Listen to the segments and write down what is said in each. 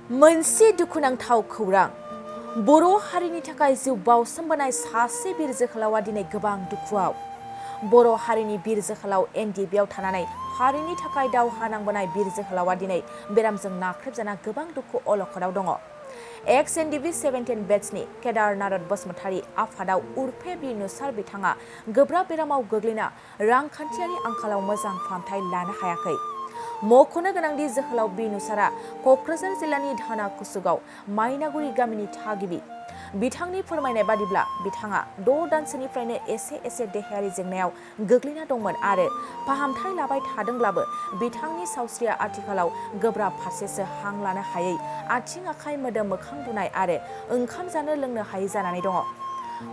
मोनसे दुखुनांथाव खौरां बर' हारिनि थाखाय जिउ बाउसोमबोनाय सासे बिर जोहोलावा दिनै गोबां दुखुआव। बर' हारिनि बिर जोहोलाव एनडिएफआव थानानै हारिनि थाखाय दावहा नांबोनाय बिर जोहोलावा दिनै बेरामजों नाख्रेबजाना गोबां दुखु अलखदाव दङ। एक्स एनडिएफ 17 बेट्सनि केदार नारद बसुमतारी आफादाव उर्फे बिनुसार बिथाङा गोब्राब बेरामाव गोग्लैना रांखान्थियारि आंखालाव मोजां फाहामथाय लानो हायाखै। मख'नो गोनांदि जोहोलाव बिनुसारा क'क्राझार जिल्लानि धानाकुसुगाव माइनागुरि गामिनि थागिबि। बिथांनि फोरमायनाय बादिब्ला बिथाङा 6 दानसोनिफ्रायनो एसे देहायारि जेंनायाव गोग्लैना दंमोन आरो फाहामथाय लाबाय थादोंब्लाबो बिथांनि सावस्रिया आथिखालाव गोब्राब फारसेसो हां लानो हायै, आथिं आखाइ मोदोम मोखां बुनाय आरो ओंखाम जानो लोंनो हायै जानानै दङ।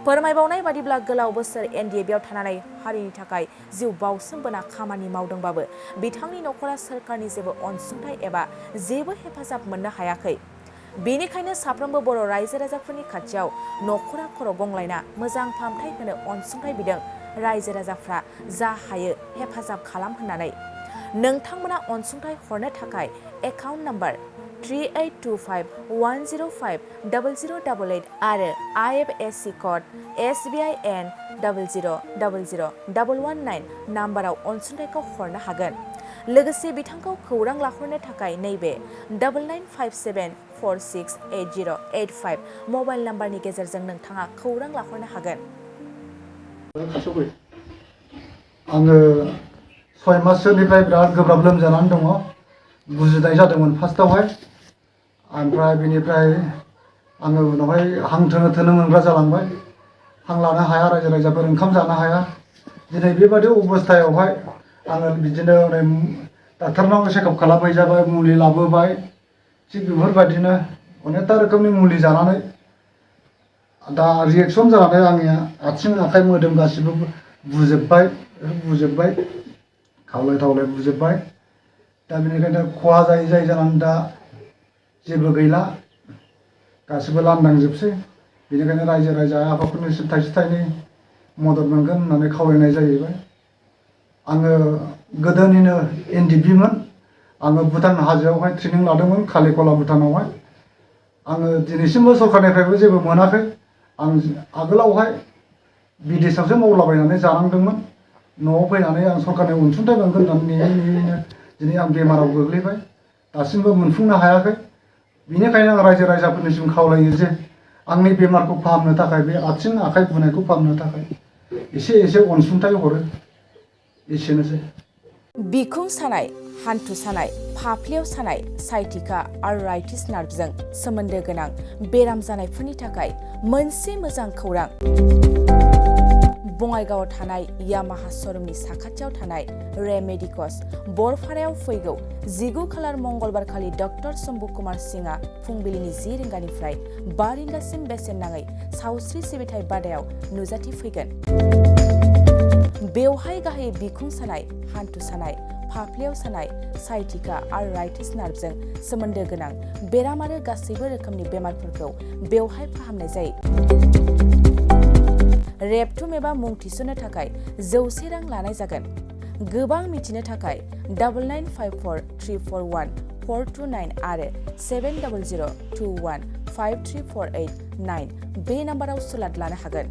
फोरमायबावनाय बादिब्ला गोलाव बोसोर एनडिएफआव थानानै हारिनि थाखाय जिउ बाउसोमबोना खामानि मावदोंबाबो बिथांनि नखरा सोरखारनि जेबो अनसुंथाइ एबा जेबो हेफाजाब मोननो हायाखै। बेनिखायनो साफ्रोमबो बर' रायजो राजाफोरनि खाथियाव नखरा खर' गंग्लायना मोजां फाहामथाय होनो अनसुंथाइ बिदों रायजो राजाफ्रा जा हायो हेफाजाब खालाम होननानै। नोंथांमोना अनसुंथाइ हरनो थाखाय एकाउन्ट नाम्बार 3825105088 आरो IFSC कड SBIN 0000119 नाम्बाराव अनसुंथाइखौ हरनो हागोन। लोगोसे बिथांखौ खौरां लाहरनो थाखाय नैबे 9957468085 मबाइल नाम्बारनि गेजेरजों नोंथाङा खौरां लाहरनो हागोन। आङो 6 मासनिफ्राय बिराद गोब्राब लोमजानानै दङ। गुजुनाय जादोंमोन फार्स्टआवहाय, ओमफ्राय बेनिफ्राय आङो उनावहाय हां थोनो मोनग्रा जालांबाय। हां लानो हाया, रायजो राजाफोर ओंखाम जानो हाया। दिनै बेबादि अबस्थायावहाय आङो बिदिनो डाक्टारनाव चेकआप खालामहैजाबाय, मुलि लाबोबाय। थिग बेफोरबायदिनो अनेकथा रोखोमनि मुलि जानानै दा रिएक्सन जानानै आंनि आथिं आखाइ मोदोम गासिबो बुजोब्बाय, खावलाय बुजोब्बाय। दा बेनिखायनो खहा जायै जानानै दा जेबो गैला, गासिबो लांदांजोबसै। बेनिखायनो रायजो राजा आफादफोरनिसिम थाइसे थाइनै मदद मोनगोन होननानै खावलायनाय जाहैबाय। आङो गोदोनिनो एनडिएफमोन। आङो भुटान हाजोआवहाय ट्रेनिं लादोंमोन, कालिकला भुटानावहाय। आङो दिनैसिमबो सरकारनिफ्रायबो जेबो मोनाखै। आं आगोलावहाय बिदेशआवसो मावलाबायनानै जानांदोंमोन। न'आव फैनानै आं सरकारनि अनसुंथाइ मोनगोन होननानै नेयैनो दिनै आं बेमाराव गोग्लैबाय, दासिमबो मोनफुंनो हायाखै। बेनिखायनो आं रायजो राजाफोरनिसिम खावलायो जे आंनि बेमारखौ फाहामनो थाखाय, बे आथिं आखाइ बुनायखौ फाहामनो थाखाय एसे अनसुंथाइ हरो। एसेनोसै। बिखुं सानाय, हान्थु सानाय, फाफ्लियाव सानाय, साइटिका आर्थराइटिस नार्भजों सोमोन्दो गोनां बेराम जानायफोरनि थाखाय मोनसे मोजां खौरां। बङाइगावआव थानाय यामाहा श'रुमनि साखाथियाव थानाय रे मेडिकस बरपारायाव फैगौ 19 खालार मंगलबार खालि डक्टर शम्भु कुमार सिंहआ फुंबिलिनि 10 रिंगानिफ्राय 5 रिंगासिम बेसेन नाङै सावस्रि सिबिथाय बादायाव नुजाथिफैगोन। बेवहाय गाहायै बिखुं सानाय, हान्थु सानाय, फाफ्लियाव सानाय, साइटिका आर्थराइटिस नार्भजों सोमोन्दो गोनां बेराम आरो गासैबो रोखोमनि बेमारफोरखौ बेवहाय फाहामनाय जायो। रेबथुम एबा मुं थिसननो थाखाय 100 रां लानाय जागोन। गोबां मिथिनो थाखाय 9954341429 आरो 7002153489 बे नाम्बाराव सुलाद लानो हागोन।